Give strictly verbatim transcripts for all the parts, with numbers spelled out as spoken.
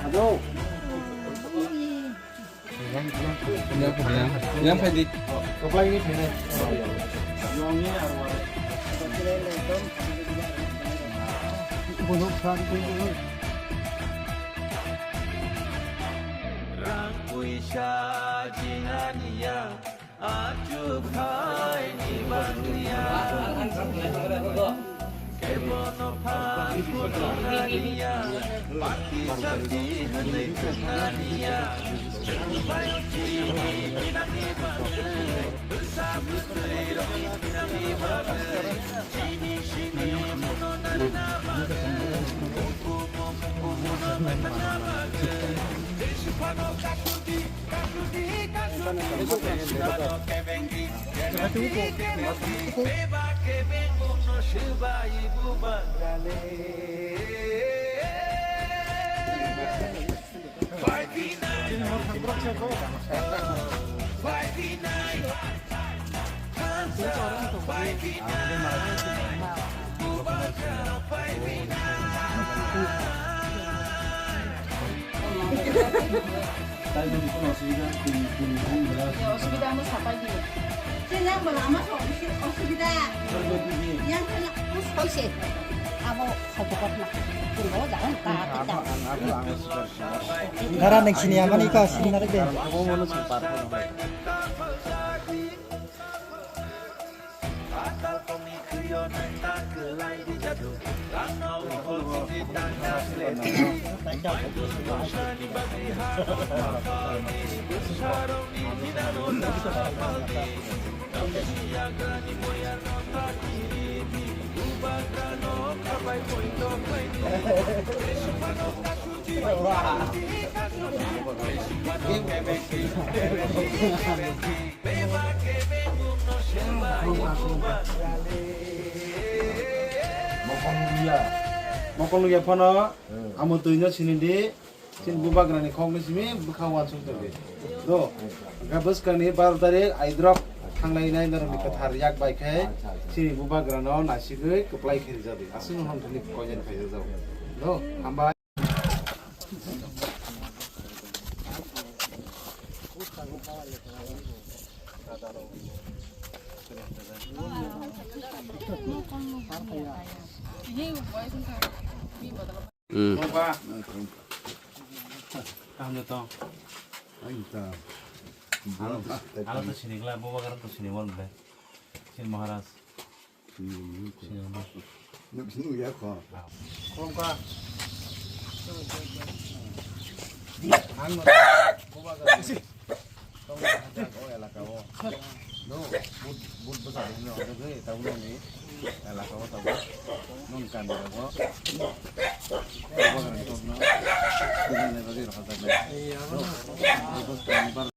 Hello. Yang, yang, yang phaidi. Koplai ni phainai. Bono phan, bono. Rang puisa jinganiya. Achu khai ni baniya. Kebono phan kuno naniya. Pati sati hanai kunaniya. Bayo chini ni nani bani. Usa butui roi ni nani bani. Chini chini muno nani bani. Muku muku muno nani bani. Deshi pano kasuti. Tei bini kono osubida, tini, tini, tini, tini. Osubida mo sapai di. Tini yang bela ama so, osubida. Yang kena us koi se. Abo satu kot na. Tini bawa jangan ta, ta, ta. Gara neng sini ama ni ka sini narik de. Abo mana sih parko. Mokol nukya. Mokol nukya phano, hmm, amo twi no sini di, chini bubagra ni khok ni simi bwkha uansuk tong di. Do, ga bwskang ni baro tarik aidrok thanglai nai norok ni kwthar yak bai khe, acha, acha, chini bubagra no naisigwi kwplai khe rijak di. Aswk no hwn thani koinani khaijak jago. Do, hambai. Hmm. Ano to? Ano to? Ano to sini kla, bubagra to sini mon ble. Sini Maharaj. Nuk sini ya ko. Kolomka. Ang no. Bubagra. Tong hajak o elaka o. No, but, but bwsa ni no, hajak ni, tabo ni elaka o tabo. Non kan ni tabo. Bubagra ni tong no. Bubagra ni bagwi rok hajak nai. No, but bwsa ni bar-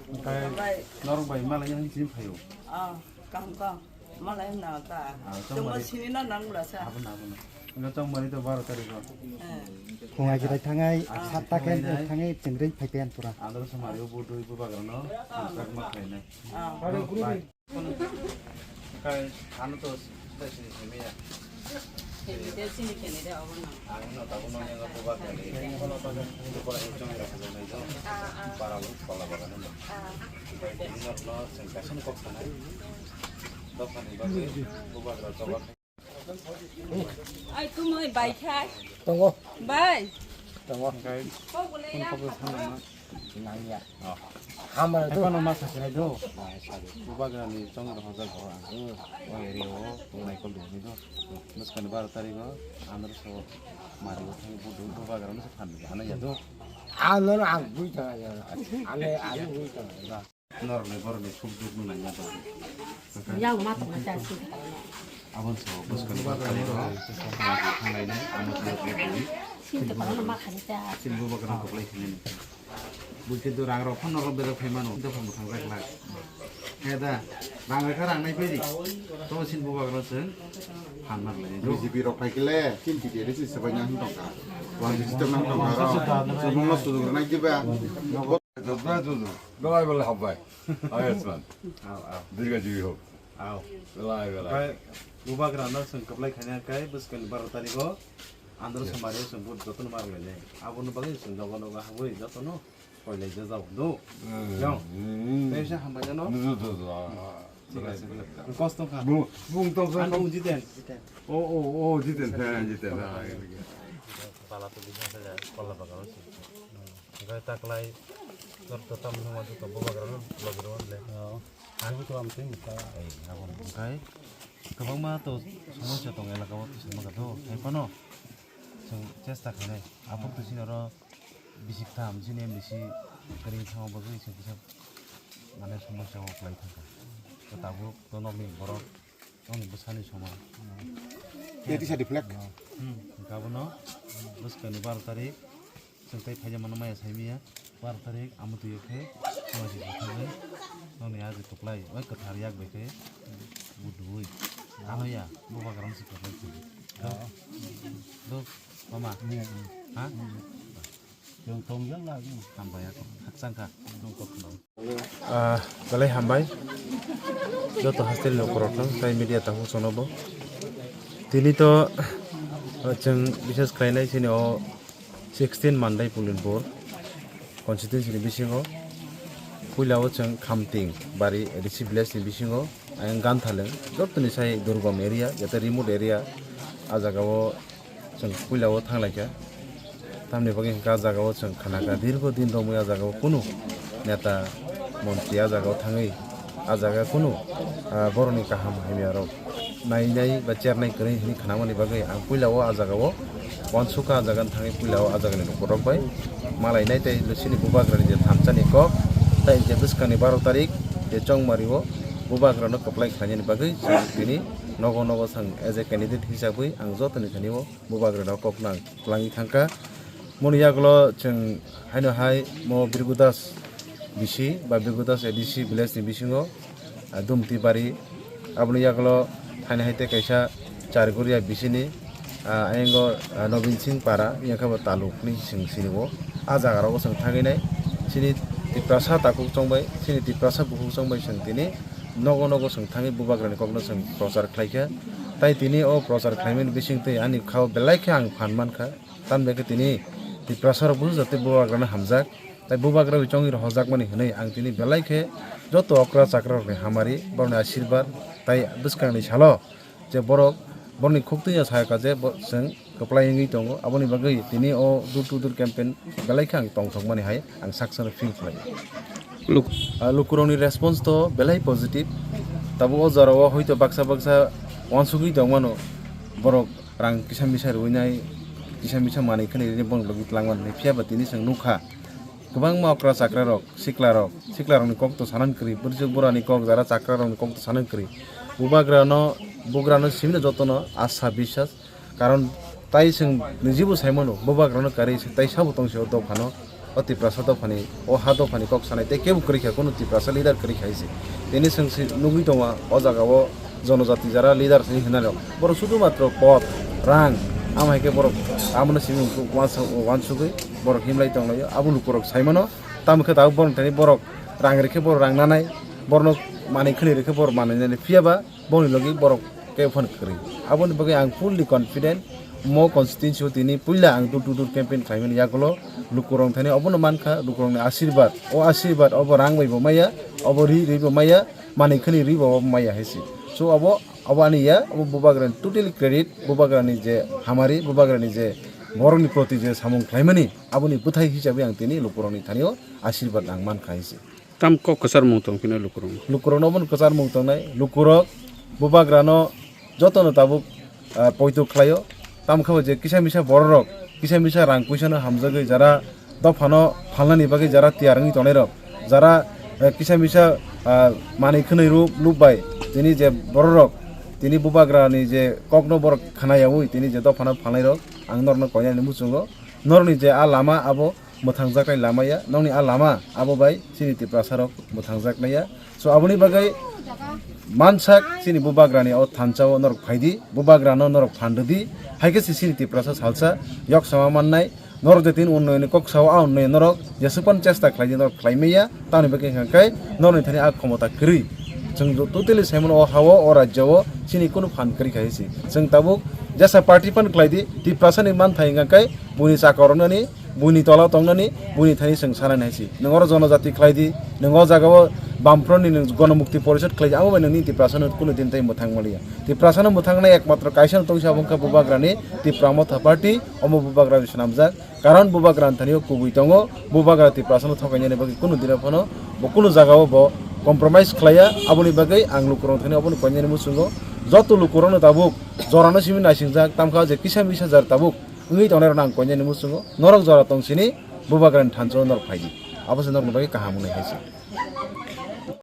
Oke, norok bai malai yang sini phaio. Ah, kaham kaham. Malai na ta. Ah, tong tong ba sini na nang bwla sa. Abo na, abo na. Chongmari to baro tarikh o. Phung agirai thangai, ah, satta khe thangai nai. Thangai chengri phai pen pura. Andro samari o budui bubagrano, ah, chakma khlainai. Ah. Bai. Kai ano to stai sini sini ya. Sini de, sini kene de, abo na. Ang no tabo no yang bubagrani. Bubagrani chongmari khlainai do. Ah, ah. Para bu pala bagan no. Ah. Bai, ini no, no, sengkasan kok sanai. Dophani bagwi bubagra chobak. Ai, tumui bai khai. Tongo. Bai. Tongo. Kok boleh ya. Nangya. Oh. Hamar tu. Epa no masa kene do. Ah, sorry. Bubagrani chong do hoja go ang. Oh, eri o, tongnai kol do ni do. Muskani baro tarikh o, andro so mari o thang budu bubagrani se phan do. Ana ya do. Ano ang bui ta ya. Ane, ane bui ta. Norokni borokni suk duk nung nangya tong. Yang ma thangna cha si. Abon so bwskang ni bwskang ni thang lai nai, amo twi twi twi. Sin to pano ma khani cha. Sin bubagrano kwplai khani ni. Bui khe do rang rok phano rok bedok phai mano, do phano thang rek lak. He da, rang rek rang nai pai di. To sin bubagrano chwng phan mar lai. B J P rok phai khe le, tin T T A D C sabai nang tong kha. Wan system nang tong kha. Chwng no sujung nai diba. Belai belai hambai. Ayasman. Aw, aw. Dirga jiwi hok. Aw. Belai belai. Kai bubagrano chwng kwplai khaina kai bwskangni baro tarikh o andro samari o chwng bud jotono mar lai nai. Aboni bagwi chwng nogo nogo habwi jotono koi lai jajao do. Hmm. Jao. Hmm. Tei se hambai jano. Do, do, do, ah, ah. Thik ase. Kosto kha. Bung, bung tong sa. Ano Jiten. O, o, o, Jiten, ha, Jiten, ha. Pala to bisa saja, pala bagalo si. Hingke taklai, tor to tam nungma to bubagrano logirok le. Oh, ang to am tei muka. Ei, abo hingke kwbangma to somosya tong elaka o to sama kato, hai phano chwng chesta khainai. Aphuru to chini oro bisik tham, chini M D C kwrwi thango bagwi chwng kisa mane somosya o kwlai thangkha. To tabuk to nokni borok, nokni bwsani somoi. Tei tisa deflect. Hingke abono bwskangni baro tarik. Chwng tei phaijak mano maya saimaya, bar tarik amo twi khe, tongnaisi buthangwi, nokni yaji kwplai, oi kwthar yak bai khe, budui, ano ya, bubagrano se kwplai khe. Do, mama, ha? Chwng tongya na. Hambai ya, hakchang kha, nong kok khna. Ah, belai hambai. Joto hostel ni ukorok no, tai media takhuk sono bo. Tini to, ah, chwng bises khlainai chini o sixteen Mandai Pulinpur constituency ni bisingo. Puila o chwng Khamting bari A D C village ni bisingo. Ayang Ganthaleng, joto ni sai durgom area, jate remote area, ah jaga o chwng puila o thang lai kha. Tamni bagwi hwnkhe ah jaga o chwng khana kha, dirgo din romwi ah jaga o kunu neta montri ah jaga o thangwi, ah jaga kunu, ah, borokni kaham hamya rok nainai ba chernai kwrwi hwnwi khanamani bagwi ang puila o ah jaga o uansukha, ah jaga thangwi puila o ah jaga ni lukurok bai malainai tei chini bubagrani je thamsani kok tei je bwskangni baro tarik je chongmari o bubagrano kwplai khlainani bagwi chwng tini nogo nogo chwng as a candidate hisabwi ang jotoni thani o bubagrano kokno ang kwlangwi thangkha. Moni yagulo chwng haino hai mo Birgudas B C ba Birgudas A D C village ni bisingo, ah, Dumti bari, aboni yagulo haino hai tei kaisa Charguria B C ni, ah, ayango, ah, Nobin Singh para, yang khe bo taluk ni sing sini o. Ah jaga rogo chwng thangwi nai, chini Tiprasa takhuk chongbai, chini Tiprasa bukhuk chongbai chwng tini nogo nogo chwng thangwi bubagrani kokno chwng prochar khlaikha. Tai tini o prochar khlaimani bisingtwi ani khao belai khe ang phan mankha. Tamni bagwi tini Tiprasa rok bujo jatwi bubagrano hamjak. Tai bubagra bai chongwi rohorjakmani hwnwi ang tini belai khe joto okra chakra rokni hamari, borokni asirbad, tai bwskangni salo je borok borokni khuk twi no sa kha je bo chwng kwplai wngwi tongo. Aboni bagwi tini o door to door campaign belai khe ang tongthokmani hai ang saksa no feel khlai. Luk-, ah, lukurokni response to belai positive. Tabuk o jora o hoito baksa baksa uansugwi tongmano, borok rang kisa misa rwinai, kisa misa manwi khwnwi rwinai borok logi twlangmani. Phiya ba tini chwng nukha, kwbangma okra chakra rok, sikla rok, sikla rokni kok to sanani kwrwi, bwrwsuk bwrani kok, jara chakra rokni kok to sanani kwrwi. Bubagrano, bugrano simi no jotono asa biswas, karon tai chwng niji bo sai mano, bubagrano karwi se tai sabo tong se o dophano, o Tiprasa dophani, o ha dophani kok sanai tei kebo kwrwi kha, kunu Tiprasa leader kwrwi kha se. Tini chwng se nugwi tongo o jaga o jonojati jara leader se hinwi rok. Borok sudu matro pot, rang, Amo hai khe borok abono simi uansuk-, uansugwi borok himlai tonglaio. Abo lukurok saimano, tamo khe tabuk borok thani borok rang rikhe borok rang nanai, borokno manwi khwnwi rikhe borok manwi nani. Phiya ba boni logi borok kebo phano kwrwi. Aboni bagwi ang fully confident, mo constituency o tini puila ang door to door campaign khlaimani yagulo lukurok thani obono mankha, lukurokni asirwad, o asirwad obo rang bai bo maya, obo ri ri bo maya, manwi khwnwi ri bo maya hai se. So obo, obo ani ya, obo bubagrani totally credit, bubagrani je hamari, bubagrani je borokni proti je samung khlaimani, aboni bwthai hisabe ang tini lukurokni thani o asirwad ang mankha hai se. Tam kok kwchar mung tong phino lukurok. Lukurokno obono kwchar mung tongnai, lukurok bubagrano jotono tabuk, ah, poito khlaio. Tamo khe bo je kisa misa bororok, kisa misa rang puisano hamjagwi jara dophano phalnani bagwi jara tiyar wngwi tongnairok, jara, eh, kisa misa, ah, manwi khwnwi rw-, lub bai tini je bororok tini bubagrani je kokno borok khna yaui tini je dophano phalnairok ang norokno koinani muchungo. Norokni je a lama abo mwthangjaknai lama ya, nokni a lama abo bai chini Tiprasarok mwthangjaknai ya. So aboni bagwi mansak chini bubagrani o thansa o norok phaidi, bubagrano norok phan rwdi, hai khe se chini Tiprasa salsa yok sama mannai. Norok je tin unnoyoni kok sao, a unnoyon norok jesuk phano chesta khlaidi, norok khlai maya, tamoni bagwi hwnkha khe norokni thani a khomota kwrwi. Chwng totally saimano o ha-o, o rajya o chini kunu phan kwrwi kha se. Chwng tabuk jesa party phan khlaidi, Tiprasani manthai hwnkha khe buini chaka oroknani, buini tola tongnani, buini thani chwng sanani hai se. Nwng oro jonojati khlai di, nwng o jaga o Bamfront ni nwng Gonomukti Porishad khlai di, abo bai nwngni Tiprasa no kunu din tai mwthang maliya. Tiprasa no mwthang nai ekmatro kaisa no tongsa, abo wngkha Bubagra ni Tipra Motha Party, omo Bubagra ni swnamjak. Karon Bubagra ni thani o kubui tongo, Bubagra Tiprasa no thokainani bagwi kunu din phano bo kunu jaga o bo compromise khlaiya, aboni bagwi ang lukurok thani obono koinani muchungo. Joto lukurok no tabuk jora no simi naisingjak, tamkha je kisa misa jar tabuk wngwi tongnai rokno ang koinani muchungo, norok jora tong sini Bubagrani thansa o norok phaidi, abo se norokni bagwi kaham wngnai hai se.